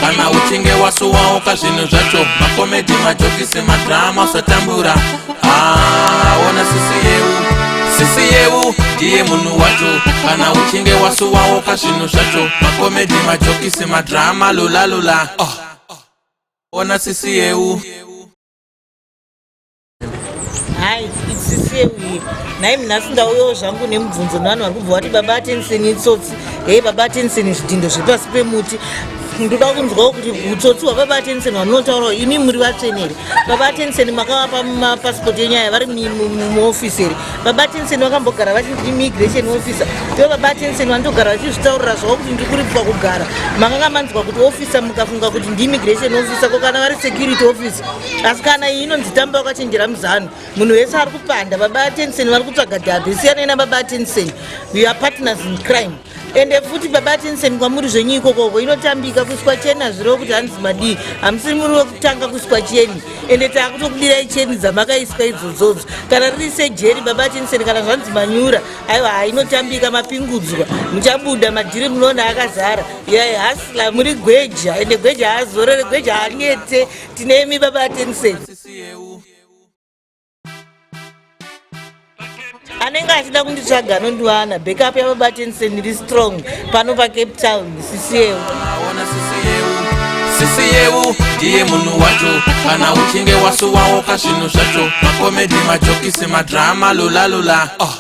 Kana uchinge wasuwawo kazvinhu zvacho, makomedhi, majokisi, madrama, usatambura. Ah, ona Sisi Yeu, Sisi Yeu ndiye munhu wacho. Kana uchinge wasuwawo kazvinhu zvacho, makomedhi, majokisi, madrama, lulalula, oh. Ona Sisi Yeu. Hai, it's Sisi Yeu here. Nhai, nhasi ndauyawo zvangu nemubvunzo nevanhu vari kubva vati Baba Atenseni itsotsi. Hei, Baba Atenseni zvidhindo zvepasi pemuti. Ndoda kunzwawo kuti utsotsi hwababa Atenseni hwamunotaurawo, imi muri vatsvene here? Baba Atenseni makavapa mapasipoti enyaya vari muofisi here? Baba Atenseni vakambogara vachi immigration officer? Ivo Baba Atenseni vanotogara vachizvitaurira zvavo kuti ndiri kuripwa kugara. Makanga manzwa kuti officer, mukafunga kuti ndiimmigration officer. Ko kana vari security officer? Asi kana iyi inonzi tamba wakachenjera muzano. Munhu wese ari kupanda Baba Atenseni vari kutsvaga dhabhi. Siyanai nababa Atenseni, we are partners in crime. Ende futi Baba Atenseni, kwamuri zvenyu ikokoko inotambika. Kuiswa cheni zvireva kuti hanzi madii? Hamusiri muri wekutanga kuiswa cheni, ende taakutokudirai cheni dzamakaiswa idzodzodzo. Kana riri sejeri, Baba Atenseni, kana zvanzi manyura, aiwa, hainotambika, mapingudzwa, muchabuda. Madhiri munoona akazara. Hustler, muri gweja, ende gweja haazorore, gweja haanyete. Tinemi, Baba Atenseni. Sisi Yeu. Anenge achida kunditsvaga anondiwana. Backup yababa Atenseni iri strong pano paCape Town. Sisi Yeu. Ona Sisi Yeu, Sisi Yeu ndiye munhu wacho. Kana uchinge wasuwawo kazvinhu zvacho, makomedhi, majokisi, madrama, lulalula, oh.